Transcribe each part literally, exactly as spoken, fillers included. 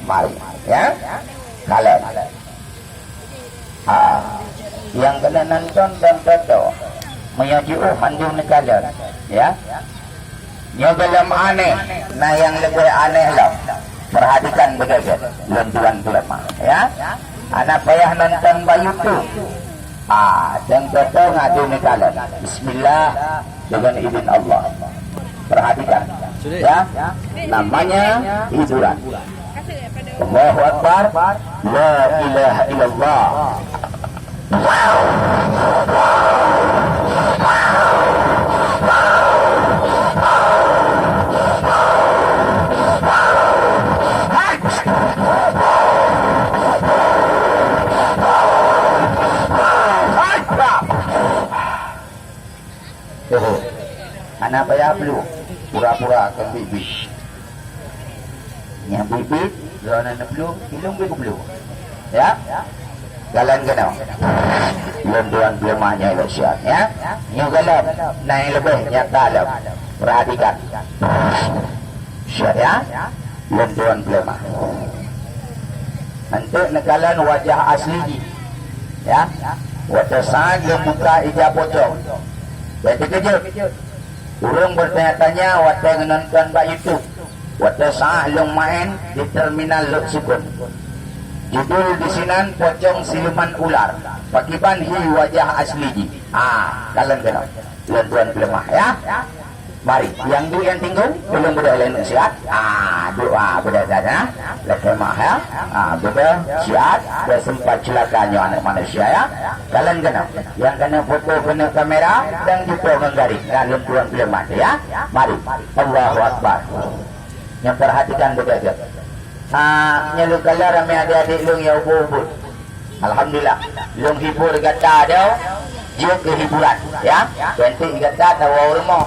Mari, ya. Kalon. Ha. Nyang keuneuk nonton dan tonton, meunyoe jiôh mandum neukalon, ya. Nyoe gohlom aneh, na nyang leubeh aneh lom. Perhatikan beutôi, lôn tuan peuleumah, ya. Hana payah nonton bak YouTube. Ah, dan tonton adu neukalon. Bismillah, dengan izin Allah. Perhatikan, ya. Namanya hiburan. Allahu Akbar. La ilaha illallah. Hana payah peuleueh, pura-pura kon biet-biet. Nyang biet-biet, droeneuh neuplueng, ilong beu keuplueng. Ya? Jalan keunoe. Lôn tuan peuleumah nyoe lôn siat, ya. Nyoe gohlom, na nyang leubeh nyata lom. Perhatikan. Siat, ya. Lôn tuan peuleumah. Eunteuk neukalon wajah asli jih. Ya. Watée saát lôn buka ija pocong. Bék teukeujot. Ureuëng beutanya-tanya watée nonton bak YouTube, watée saát lôn maén di terminal Lhoksukon. Judul disinan Pocong Siluman Ular, pakriban hi wajah asli jih. Ah, kalon keunoe. Lôn tuan peuleumah, ya. Mari, nyang duek nyang tinggung, tolong beudôh lé nasihat. Ah, duek, ah, beudôh saja. Lakée meu'ah, ya. Ah, beudôh siat, dah sempat celaka nyoe aneuk manusia, ya. Kalon keunoe. Nyang keuneuk foto keuneuk kamera dan jumpa ngon garéh. Ka lôn tuan peuleumah, ya. Mari. Allahu Akbar. Nyang perhatikan beutôi. Ah, nyoe lôn kalon ramé adik-adik lôn nyang ubit-ubit. Alhamdulillah. Lôn hibur gata dah. Jeuet keu hiburan, ya. Penting gata tawoe u rumoh.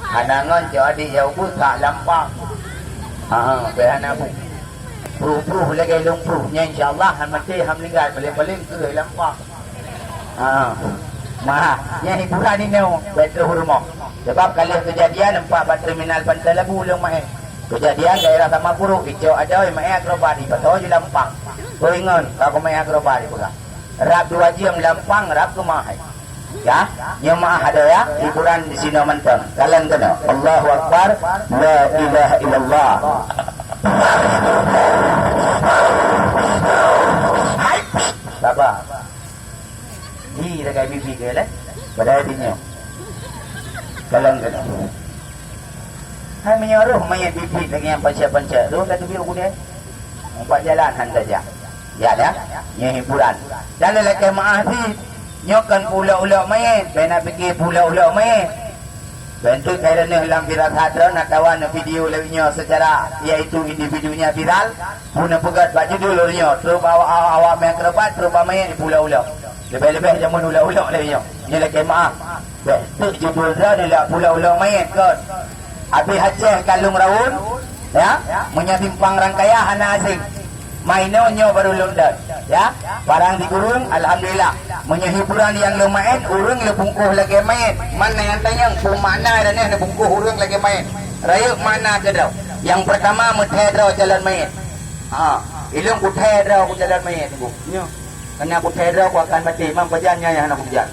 Hana ngon cok adik nyang ubit sak lampang. Ha, beh hana bu. Pruh-pruh lagée lôn pruh. Nyan insya Allah han maté, han meuninggai, paléng-paléng keu lampang. Ha. Mah, nyan hiburan inoe, bék troh u rumoh. Sebab ka lheueh keujadian empat bak terminal Pantai Labu lôn maén. Keujadian daerah Taman Puruk, icok adoe maén akrobat, ipasoe ju lampang. Keu ingon, ka keumaén akrobat ipeugah. Rab dua jeuem lampang, rab keumah. Ya, nyoe meu'ah adoe ya, hiburan di sinoe mantong. Kalon keunoe. Allahu Akbar, la ilaha illallah. Hai, saba. Hi, dah kai bibi ke leh? Padahai di nyoe. Kalon keunoe. Hai meunyoe roh manyét bibi lagée nyang pancet-pancet, roh ka teubiet u gudée. Umpat jalan han tajak. Ya, ya. Nyoe hiburan. Dan lakée meu'ah cit. Nyoe kon ulok-ulok manyét, bèk na pike ulok-ulok manyét. Bentuk kairan lam viral that droe na kawan video lewat nyoe secara, yaitu individunya viral, pun peugah bak judul nyoe, trok awak-awak meuakrobat, trok bak manyét diulok-ulok. Leubeh-leubeh jameun ulok-ulok lewat nyoe. Nyoe lakée meu'ah. Bèk teuk judul droe nilak ulok-ulok manyét kon. Abéh Aceh ka lôn raun, ya, meunyoe simpang rangkaya hana asing. Mainoe nyoe baru lôn dot, ya. Parang di gureueng, alhamdulillah. Meunyoe hiburan nyang lôn maén, ureueng lôn bungkôh lagée manyét. Man nyang tanyong, peue makna droeneuh neubungkôh ureueng lagée manyét? Rayeuk makna keudroe. Nyang peurtama, meuthée droe calon manyét. Ha, ilong kuthée droe ku calon manyét, nyoe. Karena kuthée droe ku akan maté, man pajan nyan nyang hana kujan.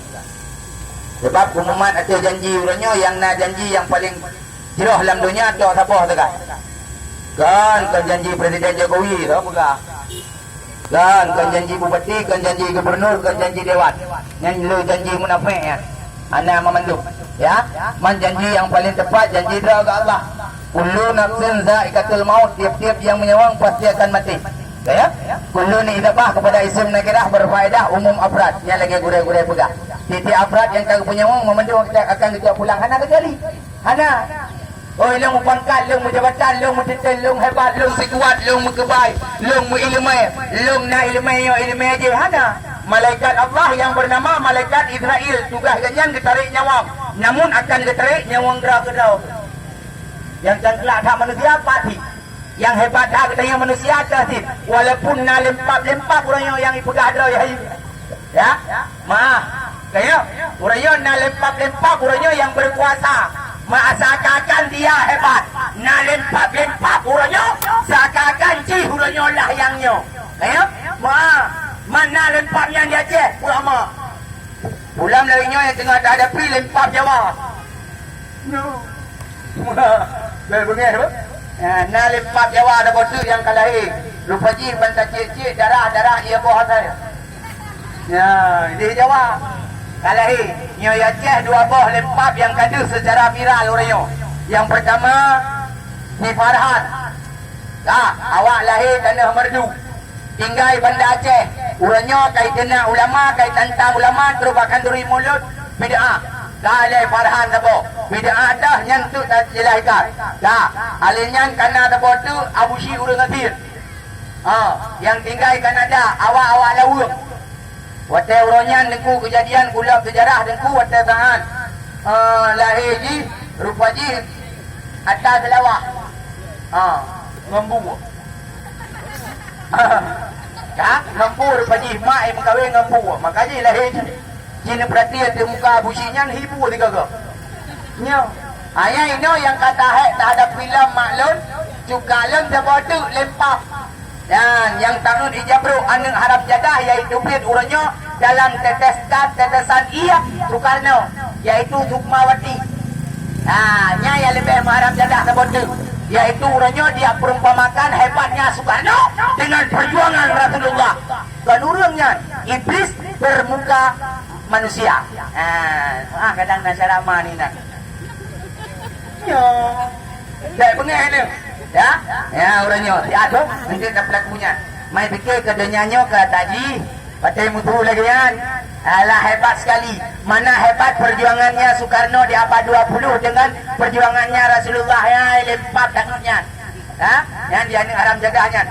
Sebab kumumat ateueh janji uroe nyoe nyang na janji nyang paleng jroh lam donya tok saboh teuka. Kan, kan janji Presiden Jokowi, tok peugah. Kan, kan janji bupati, kan janji gubernur, kan janji dewan. Nyan le janji munafék nyan. Hana meumandum. Ya, man janji nyang paleng teupat, janji droe keu Allah. Kullu nafsin zaikatul maut, tiep-tiep nyang meunyawang pasti akan maté. Ya, kullu ni idafah kepada isim nakirah berfaedah umum afrad. Nyan lagée gurée-gurée peugah. Tiep-tiep afrad nyang ka geupeunyawang meumandum akan geucok pulang hana kecuali. Hana. Oh, ilong meupangkat, ilong meujabatan, ilong meutiten, ilong hebat, ilong sikuat, ilong meukeubay, ilong meuileumé, ilong na ileumé nyoe ileumé jih hana. Malaikat Allah nyang beunama malaikat Israel, tugaih geuhnyan geutarek nyawang, namun akan geutarek nyawang droe keudroe. Nyang cangklak that manusia pat cit. Nyang hebat that geutanyoe manusia cit. Walaupun na lempap-lempap uroe nyoe nyang ipeugah droe, ya. Ya, maah. Kayok, uroe nyoe na lempap-lempap uroe nyoe nyang berkuasa. Ma seakan-akan dia hebat. Na lempap-lempap uroe nyoe, seakan-akan jih uroe nyoe lah nyang nyoe. Ya? Ma, mana lempap nyan di Aceh? Ulama. Pulang dari nyoe nyang teungoh tahadapi lempap Jawa. Nyoe. Bel beungéh, beuh? Ya, na lempap Jawa ada botu nyang ka lahé. Rupa jih ban tacék-cék darah-darah ia boh asai. Ya, di Jawa. Ka lahé. Nyoe Aceh dua boh lempap nyang ka deuh secara viral uroe nyoe. Nyang pertama, si Farhan. Ka, awak lahé tanoh Merdu. Tinggai Banda Aceh. Uroe nyoe ka iteunak ulama, ka itantang ulama, trok bak khanduri mulod, bid'ah. Ka lé Farhan saboh. Bid'ah dah nyan tu tak jelaskan. Ka, alé nyan kana saboh tu Abu Syik ureueng asir. Ha, nyang tinggai Kanada, awak-awak laweueng. Watée uroe nyan Teungku keujadian kulab seujarah Teungku watée saát, eh, lahé jih, rupa jih ata seulawah. Ha, ngon bu. Ka, ngon bu rupa jih mak nyang meukawen ngon bu. Maka jih lahé jih. Jih neupeurati ateueh muka Abu Syik nyan hibur sigoe-goe. Nyoe, ayah inoe nyang ka tahek tahadap filam mak lôn, cuka lôn saboh teuk lempap. Dan nyang tangeut ijabrok aneuëk haram jadah, yaitu Brit uroe nyoe dalam tetes dan tetesan ié Soekarno, yaitu Sukmawati. Nah, nyan nyang leubeh meuharam jadah saboh teuk, yaitu uroe nyoe dia perumpamakan hebatnya Soekarno dengan perjuangan Rasulullah. Kon ureuëng nyan, iblis bermuka manusia. Ah, ah, kadang na cara ma ni na. Nyoe. Dek beungéh ni. Ya? Ya, ureuëng nyoe. Siat tu, nanti ka pelaku nyan. Mai pikir ke donya nyoe ka taji, pakai mutu lagi kan? Alah, hebat sekali. Mana hebat perjuangannya Soekarno di abad dua puluh dengan perjuangannya Rasulullah, ya, lempap tangut nyan. Ha? Nyan dia aneuëk haram jadah nyan.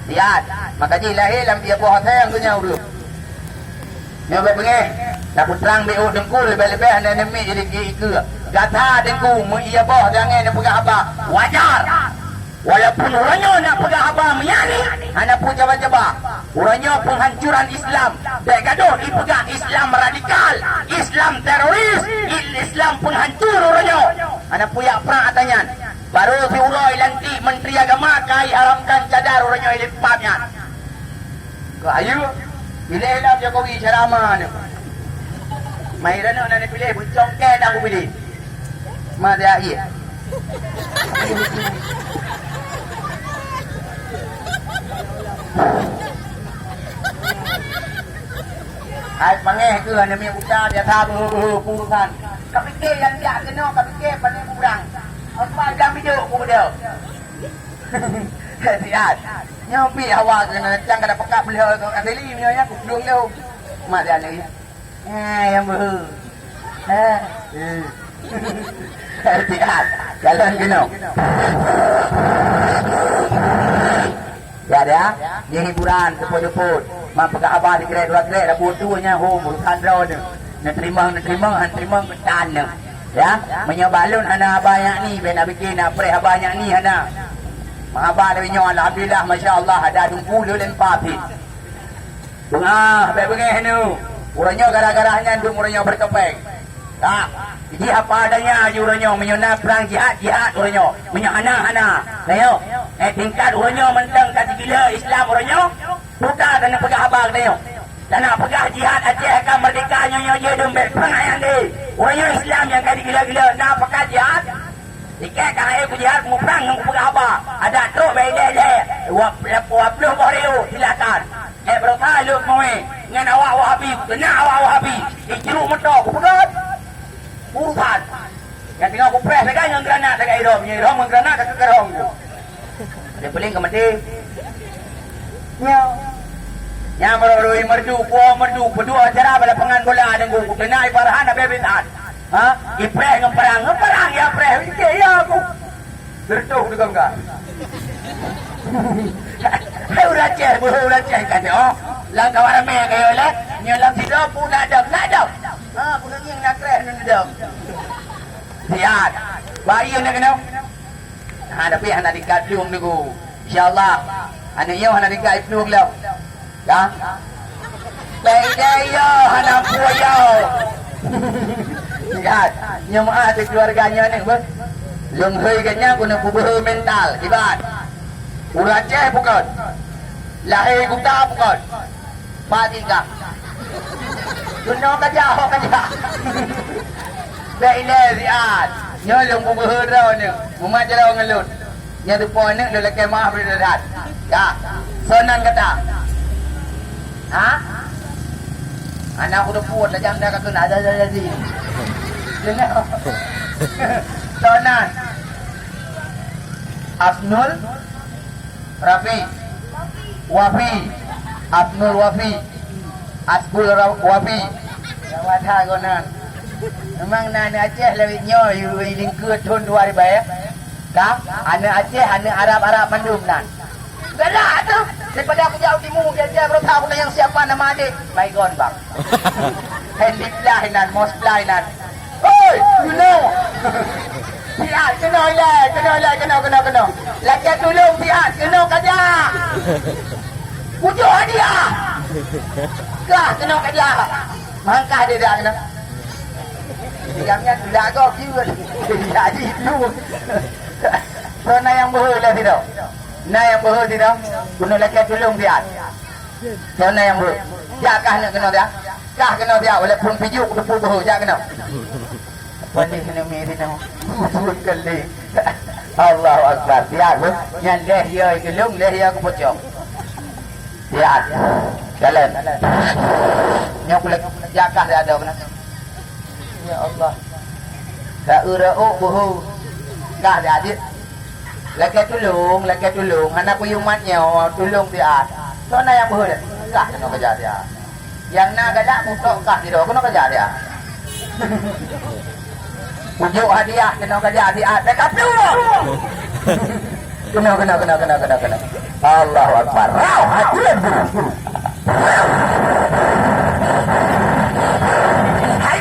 Siat. Maka jih lahé lam dia boh asai nyang geunya ureuëng. Nyoe bèk beungéh, tapeutrang bèk ôk Teungku leubeh-leubeh hana neumik jadi ikeue. Gata Teungku meu-ie boh dan angèn neupeugah haba, wajar. Walaupun uroe nyoe na peugah haba meunyani, hana peue caba-caba. Uroe nyoe penghancuran Islam. Bèk gadoh ipeugah Islam radikal, Islam teroris, Islam penghancur uroe nyoe. Hana peue jak prang ata nyan. Barô siuroe lantik Menteri Agama ka iharamkan cadar uroe nyoe ilempap nyan. Keu ayu, piléh lom Jokowi cara ma nyoe. Mai ranup na neupiléh, beucongke dan kupiléh. Ma dia ié. Hai pangéh keu aneuk miet buta biasa beuhe-beuhe urusan. Ka pike nyang jak keunoe, ka pike pané kurang. Empat jam hidup ku beudôh. Siat. Nyoe pih hawa keunan cang kada peugah beuliau keu Aseli meunyoe nyan kudong lom. Mak dia lagi. Eh, nyang beuhe. Eh. Eh. Siat. Jalan keunoe. Ya, ya. Nyoe hiburan, seupôt-seupôt. Mak peugah haba sikrek dua krek, dah butuh nyan hom urusan droeneuh. Neuteurimong, neuteurimong, han teurimong, keutan nyoe. Ya, meunyoe balon hana haba nyak ni, bèk na bikin na preh haba nyak ni hana. Meuhaba lagèe nyoe, alhamdulillah, masya Allah, ada dungku lé lempa pih. Beungah, bèk beungèh nyoe. Uroe nyoe gara-gara nyan dum uroe nyoe berkepeng. Ka, jadi apa adanya aja uroe nyoe, meunyoe na perang jihad, jihad uroe nyoe. Meunyoe hana, hana. Ayo, eh, tingkat uroe nyoe mantong ka digila Islam uroe nyoe. Buta dan peugah haba geutanyoe. Dan na peugah jihad Aceh akan merdeka nyoe, nyoe je dum bèk peureungai nyan deh. Ureueng Islam nyang ka digila-gila na pakat jihad. Ikèt ka hai ku jihad muprang ngon kupeugah haba. Adak trok bèk ilèe-ilèe. Dua puluh boh ribu silakan. Eh, beureusaha lôn meuwé ngon awak Wahabi, keunan awak Wahabi. Icruk meuto kupeugöt. Urusan. Nyang teungoh kupreh sagai ngon granat sagai irôm, ngon irôm ngon granat ka keu karhong ku. Ada peuleng ka maté. Nyoe. Nyan baru-baru merdu, kuah merdu, peudua acara bak lapangan bola Teungku. Kuteunak i Farhan habéh bit that. Ha? Ipreh ngon parang, ngon parang ya preh. Ike ya aku. Gertoh deungon ka. Hai ureueng Aceh, beuhe ureueng Aceh ka nyoe. Lam kawan ramè kayô lé, nyoe lam sidroe pun na dam, na dam. Ha, pun ngieng na kreh nang dam. Siat. Bayi na keunoe. Ha, tapi hana dikat plueng Teungku. Insya Allah. Aneuk nyoe hana dikat plueng lom. Ya. Bèk idéh yo hana peue yo. Ingat, nyoe meu'ah di keuluwarga nyoe ni, beuh. Lôn hôi geuh nyan keuneuk peubeuhe mental, iban. Ureueng Aceh bukon. Lahé Kuta bukon. Pat jih kah? Keunoe ka jak, hok ka jak. Bèk ilèe siat. Nyoe lôn peubeuhe droeneuh. Mumat jaroe ngon lôn. Nyoe teupeue aneuk lôn lakèe meu'ah bri that. Ka. Soe nan gata? Ha? Aneuk kuteupue lajang dah ka keuneuk aja-aja jadi. Soe nan? Asnul Rafi. Wafi. Asnul Wafi. Asbul Ra-, Wafi. Gawat that gonan. Memang na aneuk Aceh lawét nyoe, yu, yu lingkue thon dua ribèe. Ka, aneuk Aceh, aneuk Arab-Arab mandum nan. Galak tu. Daripada aku jauh timu, dia, dia berusaha aku tanya siapa nama adik. Baygon, bang. Handy fly nan, mouse fly nan. Hoi, you know. Siat, keunoe ilèe, keunoe ilèe, keunoe, keunoe, keunoe. Lakèe tulông siat, keunoe ka jak. Pujoe hadiah. Kah, keunoe ka jak. Mangkah dia dah keunoe. Jadi kami tulak kau, kiwet. Jadi tu. So, na nyang beuhe lah sidroe. Na nyang beuhe sidroe. Keunoe lakèe tulông siat. Soe na nyang beuhe? Jak kah neuk keunoe siat. Kah keunoe siat, walaupun pijuk teupeu beuhe, jak keunoe. Paléh neumi sinoe. Buet kali. Allahu Akbar. Siat beuh. Nyan lhèe ya geulong, lhèe ya geupeucok. Siat. Jalan. Nyoe kulak jak kah siat ada keunoe. Ya Allah. Ka eu raôk beuhe. Kah siat jeuet. Lakèe tulông, lakèe tulông. Hana peuyumat nyoe, tulông siat. Soe na nyang beuhe? Kah keunoe keujak siat. Nyang na galak mutok kah sidroe, keunoe keujak siat. Pujoe hadiah, keunoe keujak siat. Dah kaplu. Keunoe, keunoe, keunoe, keunoe, keunoe, keunoe. Allahu Akbar. Rauh, hai, buleuen buru. Hai.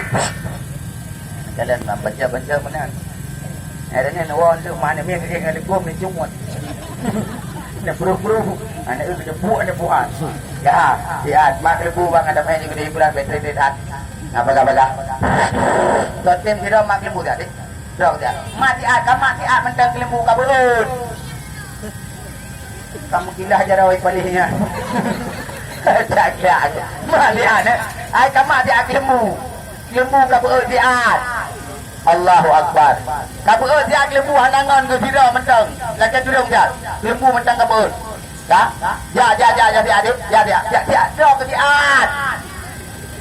Jalan lam baca-baca meunan. Hai, dengan wong tu mana mie kaki dengan lekung ni cungut. Nak peruh-peruh. Anak tu tepuk, anak buah. Ya, ya, mak lebu bang ada main juga hiburan bateri dia that. Apa khabar? Totem kira mak lebu tadi. Dong dia. Mak siat, ka mak siat mantong keuleumbu ka beuet. Kamu kilah jaroe paléh nyan. Cak-cak. Mak siat, eh. Ai ka mak siat keuleumbu. Keuleumbu ka beuet siat. Allahu Akbar. Ka beuet siat keuleumbu hana ngon geusidroe mantong. Lakèe tulông siat. Keuleumbu mantong ka beuet. Ka? Jak, jak, jak, jak, siat, adik. Jak, siat, siat, siat. Droe keu siat.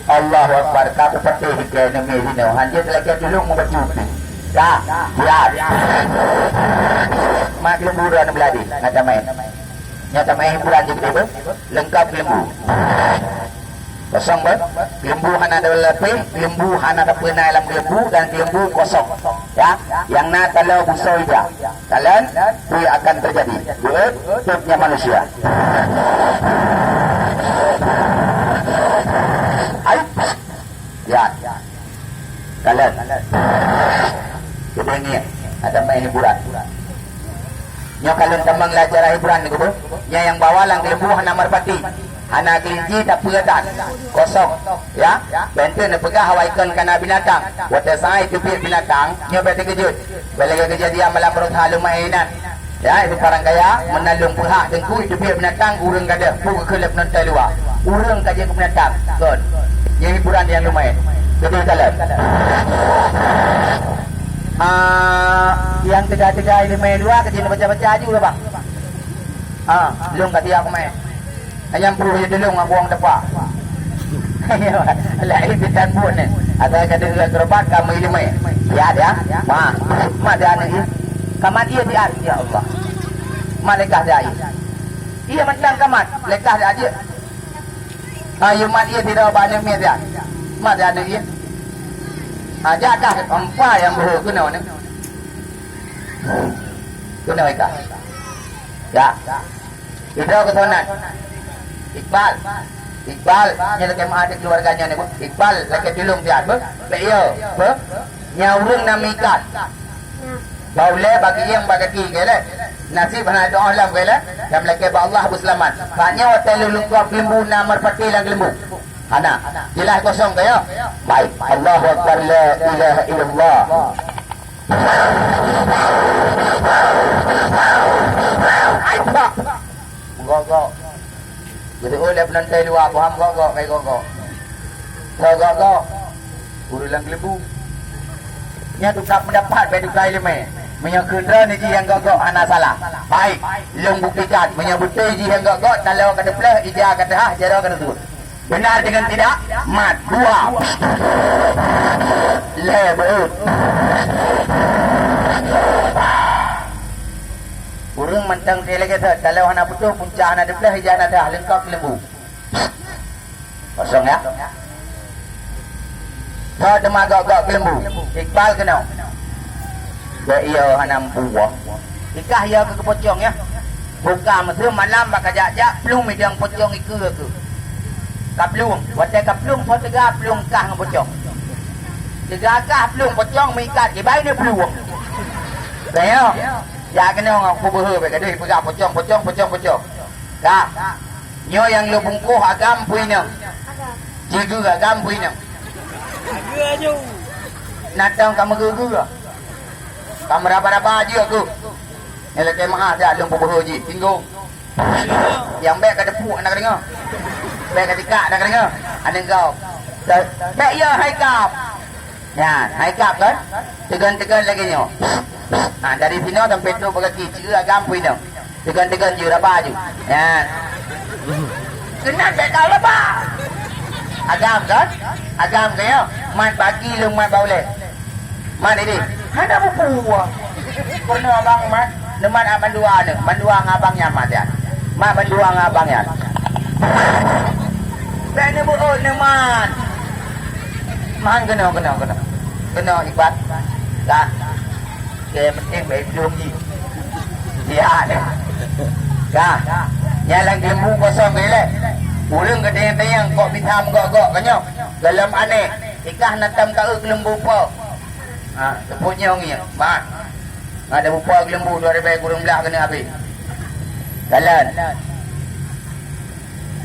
Allahu Akbar. Ka kupatéh ikèe neumi sinoe. Hanjeuet lakèe tulông meubacut. Ka? Siat. Mak keuleumbu droe neubeuladi. Ngat tamai. Nyoe tamai hiburan jih beutôi. Leungkap keuleumbu. Kosong beuh. Keuleumbu hana ada lapéh, keuleumbu hana ada peuna lam keuleumbu dan keuleumbu kosong. Ya, nyang na taloe busoe ija. Kalon, peue akan teujadi? Beuet, tôb nyan manusia. Ai. Ya. Kalon. Keudéh ngieng, ada main hiburan. Nyoe ka lôn tamong lé acara hiburan nyoe, nyan nyang bawa lam keuleumbu hana meurpati, hana keulinci, tapi tan kosong, ya. Bèk teuh neupeugah awai kon kana binatang. Watèe saai teubiet binatang, nyoe bèk teukeujot. Bèk lagèe keujadian malam Rot Halumae nyan, ya, itu Parang Kaya, meunan lôn peuhah teungku teubiet binatang, ureueng gadôh, peue geukheun lé peunonton luwa. Ureueng ka jeuet keu binatang, kon. Nyoe hiburan nyang lumayan. Jadi, kalon. Ah, nyang teuga-teuga ileumèe dua ka jeuet baca-baca aju lah, bang. Ah, lôn ka tiap mè. Hanya puluh je tulung ngon buang depa. Lain bidan pun ni. Ada kata akrobat kamu ileumèe. Ya dia. Ma, ma dia ni. Kamat dia dia. Ya Allah. Malaikat dia. Iya mentang kamat. Lekah dia aja. Ha, yumat iya tidak bani mi dia. Ma dia ni. Ha, jakah empa yang bro kena ni. Kena ikan. Ya. Itu kesonan. Iqbal. Iqbal, nya lagèe meu'ah di keluarganya ni, Bu. Iqbal, lagèe tulung siat, Bu. Lé iya, Bu. Nya ureueng na meuikat. Bak ulèe, bak geuieng, bak gaki, keu lé. Nasib hana tu'oh lom, keu lé. Nyang meulakèe bak Allah, beuseulamat. Bak nyoe watèe lôn lungkop keuleumbu na meurpati lam keuleumbu. Hana. Jelas kosong ka, ya? Baik. Allahu Akbar, la ilaha illallah. Ai, Pak. Menggok-gok. Beutôi lé penonton luwa, paham gok-gok, kai gok-gok. Gok-gok. Ureueng lam keuleumbu. Nyan tukang pendapat, bèk tukang ileumèe. Meunyoe keu droeneuh jih nyang gok-gok hana salah. Baik, lôn buktikan. Meunyoe beutôi jih nyang gok-gok, taloe ka teupleuh, ija ka teuhah, jaroe ka teusuet. Benar dengan tidak? Mat, dua. Lhèe beuet. Ureueng mantong teuh lagèe thot, taloe hana putôh, punca hana teupleuh, ija hana teuhah, leungkap keuleumbu. Kosong, ya? Thot teuma gok-gok keuleumbu. Iqbal keunoe. Bèk iyo hana meupuwoe. Ikah iyo keu pocong, ya. Buka meuseue malam bak kajak-jak plueng midang pocong ikeue keuh. Ka plueng, watèe ka plueng po teuga plueng kah ngon pocong. Teuga kah plueng pocong meuikat kiban neuplueng. Bèk iyo. Jak keunoe ngon peubeuhe bèk gadoh peugah pocong, pocong, pocong, pocong. Ka. Nyoe nyang lôn bungkôh agam pue inong. Jigeue agam pue inong. Jigeue aju. Natong ka meugeue-geue. Ka meuraba-raba jeuet keuh. Nyan lakèe meu'ah that lôn peubeuhe jih. Tinggong. Nyang bèk ka teupuek na kadeungö. Bèk ka tikak na kadeungö. Aneuk gob. Bèk yo hai kap. Nyan, hai kap kan? Teugon-teugon lagèe nyoe. Ha, dari sinoe sampai trok bak gaki, ceu agam pue inong. Teugon-teugon ju, raba ju. Nyan. Keunan bèk tau raba. Agam kan? Agam kan ya? Mat bak gaki lôn mat bak ulèe. Mat ini. Hana buku. Keunoe abang mat. Neumat mandua nyoe. Mandua ngon abang nyan mat nyan. Mat mandua ngon abang nyan. Bèk neubeuôt neumat. Man keunoe, keunoe, keunoe. Keunoe ibat. Dah. Oke, penting baik belum ji. Ya, deh. Dah. Nyan lam keuleumbu kosong ilèe. Ureueng geutanyong-tanyong kok bisa meugok-gok keu nyoe. Gohlom aneh. Ikah na tam taeu keuleumbu po. Ha, teuponyong ngieng. Mat. Ada bupa keuleumbu dua ribèe kureueng blah keuneuk habéh. Jalan.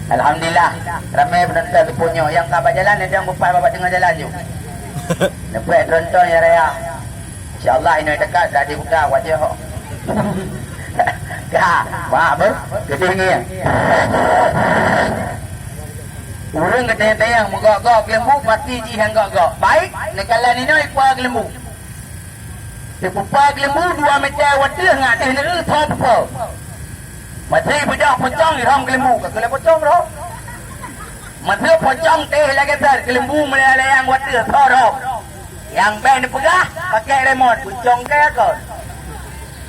Alhamdulillah, ramè peunonton teuponyong. Nyang ka bak jalan, nyang bupa bak teungoh jalan ju. Neupèk tronton ya raya. Insya Allah inoe dekat dah dibuka wajah. Ka, mak beuh, geudeh ngieng. Ureueng geutanyong-tanyong meugok-gok keuleumbu pasti jih nyang gok-gok. Baik, neukalon inoe ipa keuleumbu. Teupupa keuleumbu dua meter watèe ngat deh neu tho pupa. Meuteui beudôh pocong irhom keuleumbu, ka keuleumbu pocong roh. Meuteui pocong teh lagèe that keuleumbu meulayan-layang watèe tho roh. Nyang bèk neupeugah pakèk remot, peucong kèe kon.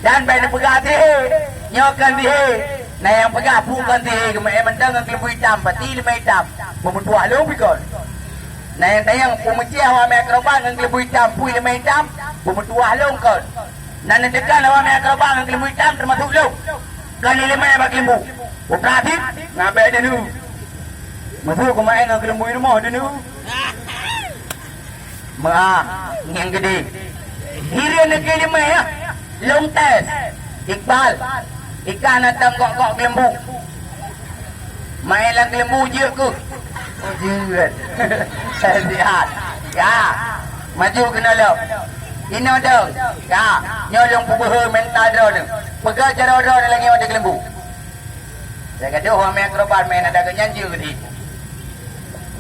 Dan bèk neupeugah tihé, nyoe kon tihé. Na nyang peugah peue kon tihé, geumeu'èn mantong ngon keuleumbu itam, pati leumèe itam. Peumeutuah lôn pi kon. Na nyang tanyong peumeucéh awak mé akrobat ngon keuleumbu itam, peue leumèe itam, peumeutuah lôn kon. Na neuteukan awak mé akrobat ngon keuleumbu itam teumasok lôn. Kon leumèe bak keuleumbu. Peupeulatih, ngabèe deuneu. Meusu keumaén ngon keuleumbu i rumoh deuneu. Meu'ah, ngieng geudeh. Hireuen neukeu leumèe, ya. Lôn tes. Iqbal, ikah na tam gok-gok keuleumbu. Maén lam keuleumbu jeuet keuh. Jeuet. Sihat. Ya. Maju keunoe lom. Inoe dong. Ya. Nyoe lôn peubeuhe mental droeneuh. Peugah jaroe droeneuh lagèe nyoe di keuleumbu. Lagèe deuh wamé akrobat meu'èn ada geuh nyan jeuet di.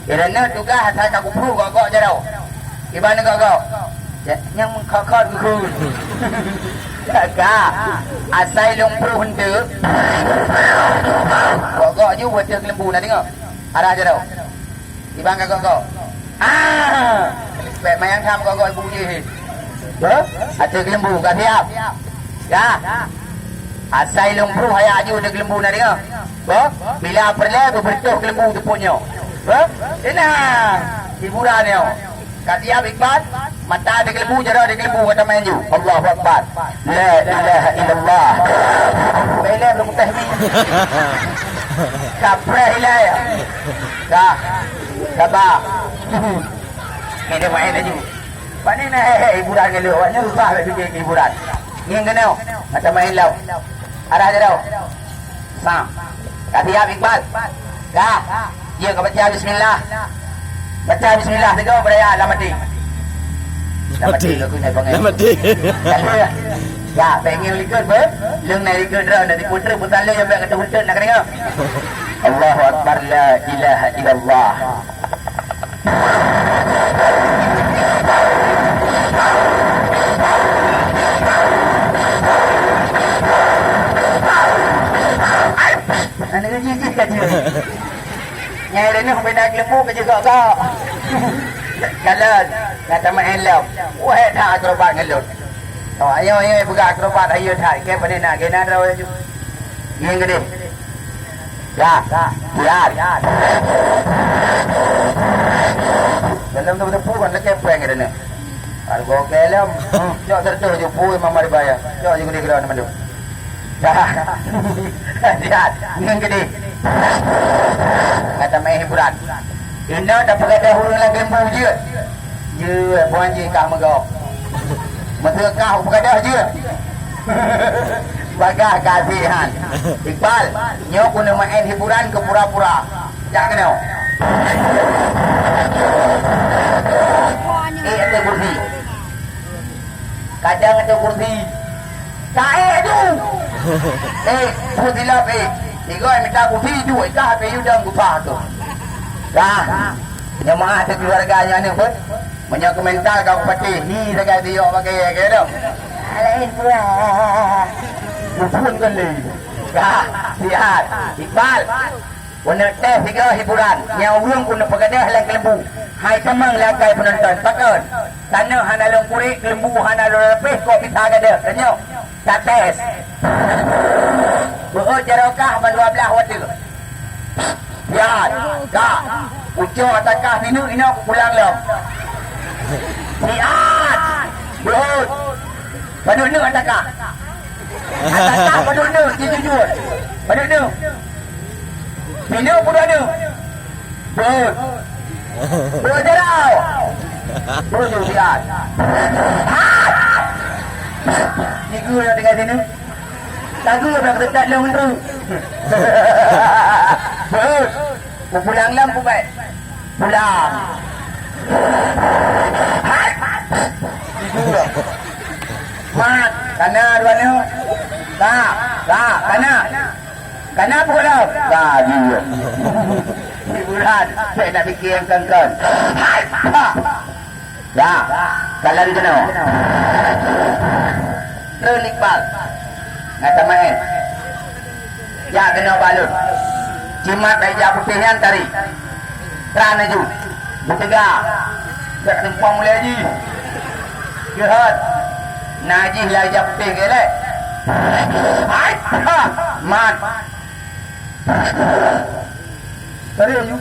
Ireuna tugaih asai ka kupruh gok-gok jaroe. Kiban gok-gok. Ya, nyang meukhot-khot geuh. Ka. Asai lôn pruh eunteuk. Gok-gok ju beuteuh keuleumbu na deungö. Arah jaroe. Kiban ka gok-gok. Ah! Bèk mayang tham gok-gok ibu jih. Beuh? Ateueh keuleumbu ka siap. Ya. Asai lôn pruh ayah aju di keuleumbu na deungö. Beuh? Bila peureulèe beubeureutoh keuleumbu teupôt nyoe. Beuh? Tenang. Hiburan nyoe. Ka siap Iqbal? Mata di keuleumbu, jaroe di keuleumbu, mata main ju. Allahu Akbar. La ilaha illallah. Bela belum teh ni. Kapreh ilai. Dah. Sabar. Ni dia main laju. Pak ni na he, he, hiburan ngon lé. Awak nyoe susah nak fikir hiburan. Ngieng keunoe. Macam main lau. Arah jaroe. Sam. Ka siap Iqbal? Dah. Jeuet ka baca bismillah. Baca bismillah teuk beuraya lam até. Lam até. Lam até. Lam até. Ya, pengen likot ber. Leung na likot dah, na diputer putar lé sampai kata puter nak kena. Allahu Akbar, la ilaha illallah. Aneuk jijik ka jeuet. Nyai Reuneuh beda keuleubu keu jigok-gok. Kalon, gata meu'en lom. Wahé that akrobat ngon lôn. Oh, ayo, ayo, peugah akrobat, ayo that. Ikei pane na, kena droe laju. Ngieng keudeh. Ya, ya. Dalam tu beuteupu kan, lekeh prank Reuneuh. Harga oke lom. Hmm, cok serta ju pui mama dibayar. Cok ju gede-gede mandum. Dah. Lihat, ngieng keudeh. Gata meu'en hiburan. Inoe tapeugadah ureueng lam keuleubu jeuet. Jeuet, bukan jih kah meugok. Meuseu kah peugah jeuet. Bagah kasihan. Iqbal, nyoe keuneuk meu'en hiburan keu pura-pura. Jak keunoe. Eh, ateueh kursi. Kadang ateueh kursi. Taék tu. Eh, peue silap, eh. Tiga mita kursi tu, eh, kah api yudang gubah tu. Dah. Nyang maah teu keluarga nyan ni pun. Meunyoe keumental kau pati, ni sagai tiok bagi, ya, ke tu? Lain pula. Muphun kan ni. Dah, sihat. Iqbal. Keuneuk teh sigoe hiburan, nyang ureueng keuneuk peugadah lam keuleubu. Hai tamong lakai peunonton, pakon? Tanoh hana lôn kurek, keuleubu hana lôn leupeh, kok bisa gadah? Tanyong. Tates. Beuôt jaroe kah ban dua blaih watèe. Siat. Ka. Ucok ata kah pineuk inoe kupulang lom. Siat. Beuôt. Padub neuk ata kah? Ata kah padub neuk, jijujur. Padub neuk. Pineuk peuduek neuk. Beuôt. Beuôt jaroe. Beuôt siat. Hai! Niku nyang tinggai sineuk. Lagu dah ketat lôn tu. Beuôt. Kupulang lom, kubai. Pulang. Hai. Tidur. Mat. Kana dua neuk. Ka. Ka. Kana. Kana pukul lom. Ka, dia. Hiburan. Saya nak fikir yang kengkeng. Hai. Ha. Ya, kalon keunoe. Treun Iqbal. Gata meu'en. Jak keunoe bak lôn. Jimat bak ija putéh nyan tari. Treun laju. Beuteuga. Bèk tumpông mulai jih. Jeuhet. Na jih lam ija putéh keu lé. Hai, ha, mat. Tari laju.